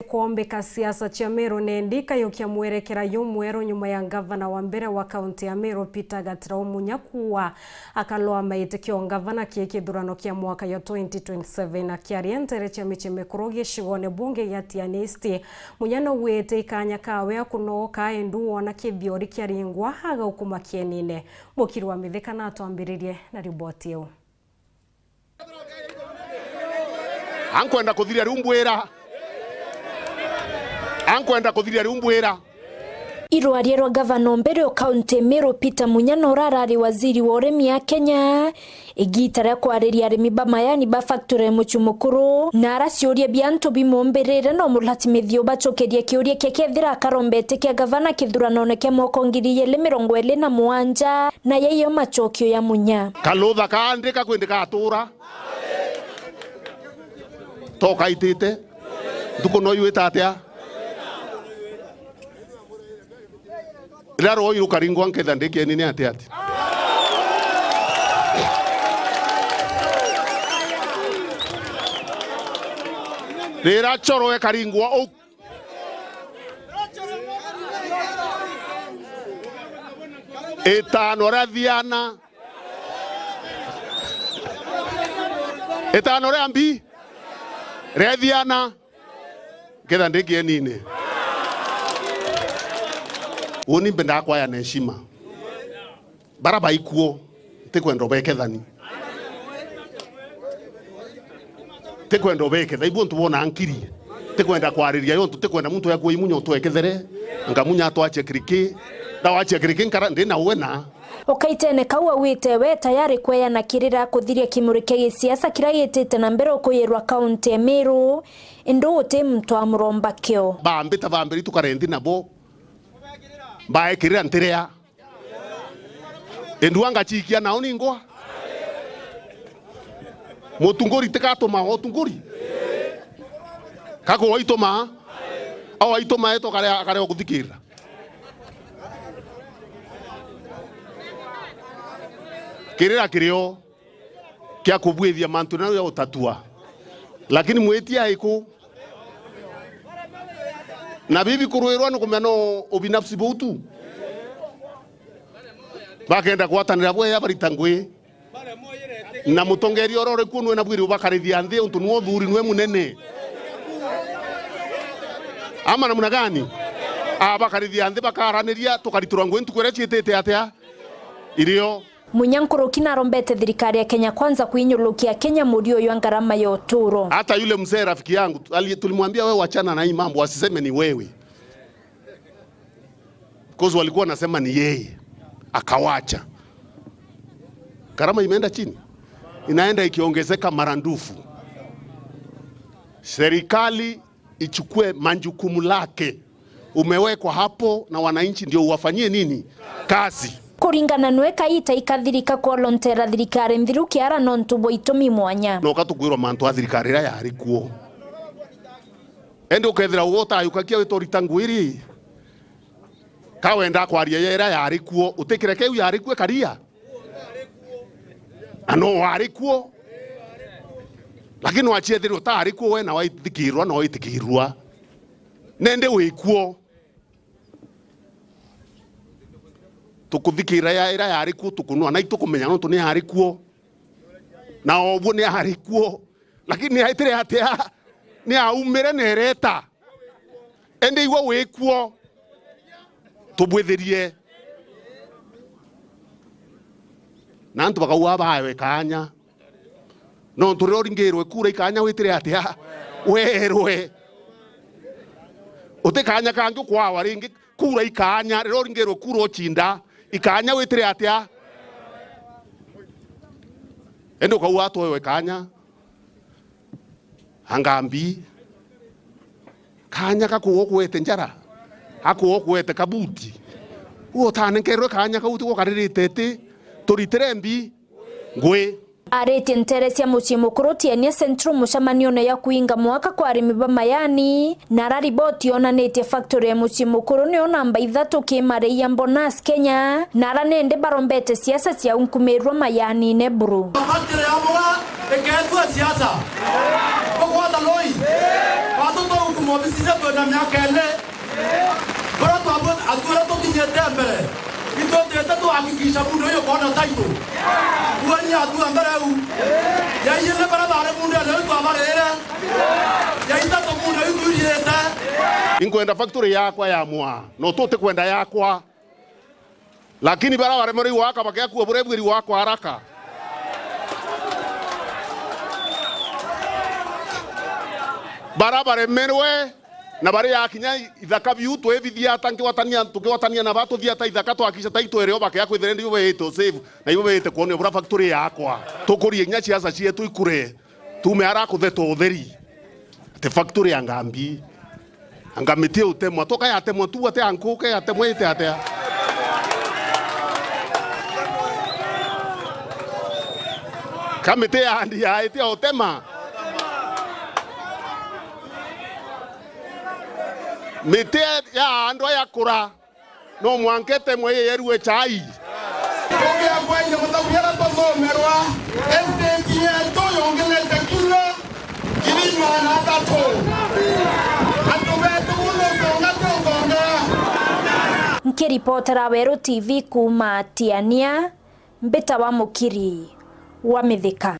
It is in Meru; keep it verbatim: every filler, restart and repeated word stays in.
Kwombika siasa cia Meru nendi ikayukia mwerekera jumweru nyuma ya ngavana wa mbere wa kaunti ya Meru, Peter Gatirau Munya, kuuga akalwa maitikio ngavana kii kithurano kia mwaka ya twenty twenty-seven. Akiaria ntere cia mici mikuru gicigone bunge gia Tiani East, Munya naugwite ikanya kawe akunoka, indu wona kithiori kiaringwa agaukuma kienine. Mukiri wa Mithika natwambiririe na riboti iu. Ankwenda kuthiria riu mbwira. Ankwenda kuthiria riu mbwira. Irwaria rwa gavana o mbere o kaunti Meru, Peter Munya, na urarari waziri wa urimi a Kenya, igita ria kwariria arimi ba mayani ba factory ya Mucii Mukuru, na araciuria bia antu bimumbirire, no mulati mithio bacokerie kiuria kia kethira akarombete kia gavana kithuranone kia mwaka ngiri igiri mirongo iri na mugwanja, na yaiyo macokio ya Munya. Kalutha kaandika kwindi gatura. Tokaitite. Ntuku no iwita atia? Riria rwoi rukaringwa nketha ndikieni ni ati ati. Riria choro ikaringwa u-, itano ria thiana. Itano ria mbi. Ria thiana. Nketha ndi kienine. Uni mbendaa kwaya na heshima. Bara baikuo, ntikwenda ubekethani. Ntikwenda ubeketha, ibu ntu bona nkiri. Ntikwenda kwariria yo ntu, ntikwenda muntu yakua imunya utwekethere. Ngamunya atwachia kiriki. Ndawachia kiriki nkara, ndi na uwe na. Ukaitene kau augite we tayari kweana kirira kuthiria kimuri kia gisiasa kiria gitite na mbere ukuyirwa kaunti ya Meru, indi uti muntu amuromba kio. Bambita bambiri tukarendi nabo. Mbaekirira ntiria. Indi wa ngachikia nao ningwa. Mutunguri tikatuma utunguri. Kako waituma. Au waituma eto kare, kare kuthikirira. Kirira kirio kia kubwithia mantu nau ya utatua. Lakini mwitia aiku. Na bibi kurwirwa ni kumenya no ubinafsi buu tu. Bakenda gwatanira bwe ya barita ngui. Na mutongeria uria uri kuo nwe na bwiri ubakarithia nthi untu nwe uthuri nwe munene. Ama namna gani? Abakarithia nthi bakaraniria tukariturwa ngui ntuku iria ciitite atia? Irio. Munya nkuruki narombete thirikari ya Kenya Kwanza kuinyulukia Kenya murio jwa ngarama ya uturo. Hata yule mzee rafiki yangu, ali-, tulimwambia, "Wewe wachana na hii mambo, wasiseme ni wewe." Because walikuwa wanasema ni yeye. Akawacha. Gharama imeenda chini. Inaenda ikiongezeka maradufu. Serikali ichukue majukumu lake. Umewekwa hapo na wananchi ndio uwafanyie nini? Kazi. Kuringana nwe kaita ikathirika kwolontera thirikari nthiru kiara nontu bwa itumi mwanya. Noka tukwirwa mantu a thirikari iria yari kuo. Indi ukethira uwe utayukakia witorita ngwiri, ka wenda kwaria ya iria yari kuo, utikire keu yari kuo ikaria? Na no wari kuo. Lakini wachiethirwe utari kuo, we na waithikirwa, na waitikirwa. Nende wi kuo. Tukuthikira ya ira yari kuo, tukunwa, na itukumenya nontu ni yari kuo. Na obuo ni yari kuo. Lakini ni aitire atia? Ni aumire na ireta. Indi igwe wi kuo. Tubwithirie. Na antu bakauga baewe kaanya. Nontu riria uringirwe kura ikaanya witire atia? Werwe. Uti kaanya kangi ukwawa ringi, kura ikaanya, riria uringirwe kura ucinda, ikaanya witire atia? Indi ukauga atwewe kaanya. Angambi. Kaanya gakuuga ukuete njara, gakuuga ukuete kabuti. Utanenkerwe kaanya kau tigukaririte iti, turitire mbi ngui. Aritie ntere cia mucii mukuru Tiania Central mucemanione ya kuinga mwaka kwa arimi ba mayani, na ara riboti yonanitie factory ya mucii mukuru niyo namba ithatu kimarei ya bonus Kenya, na ara nende barombete siasa cia unkumirwa mayanine buru. Factory ya mboga ikeetwa siasa. Tugwata loi. Watu twa Obisine twina miaka ene. Bara twabwe atwira tukinyite mbere. Itwitite tuhakikisha muunda uyu ukoona title. Kuonia atua mbere u. Yaiyene bara bari muundene uyu twabarire. Yaitatu muunda uyu twiriite. Inkwenda factory yakwa ya mwaa. No tutikwenda yakwa. Lakini bara baremerwe igwaka bakeakua burebwiri gwakwa haraka. Bara baremerwe na bari yakinya ithaka biu twibithia ata nkigwatania, tukigwatania na ba tuthia ata ithaka twakisha ta itwere o bakea kwithira ndi ibo beete o save na ibo beete kwonio bura factory yakwa. Tukurie kinya ciaca cietu ikure. Tuume ara kuthetwa utheri. Ati factory ya ngambi. Anga miti utemwa. Toka yatemwa tu ate ankuke yatemwa ite atia. Ka miti ya andi ya ite utema. Miti ya andu aya kura. No mwanka itemwe iyerue chai. Tugiakwa inya muthabu yara tuthomerwa, estate yetu yongerete kilo ngiri magana athatu. Antu betu muno songa tuthonga. Nkiripotera Weru T V kuuma Tiania, mbitawa Mukiri wa Mithika.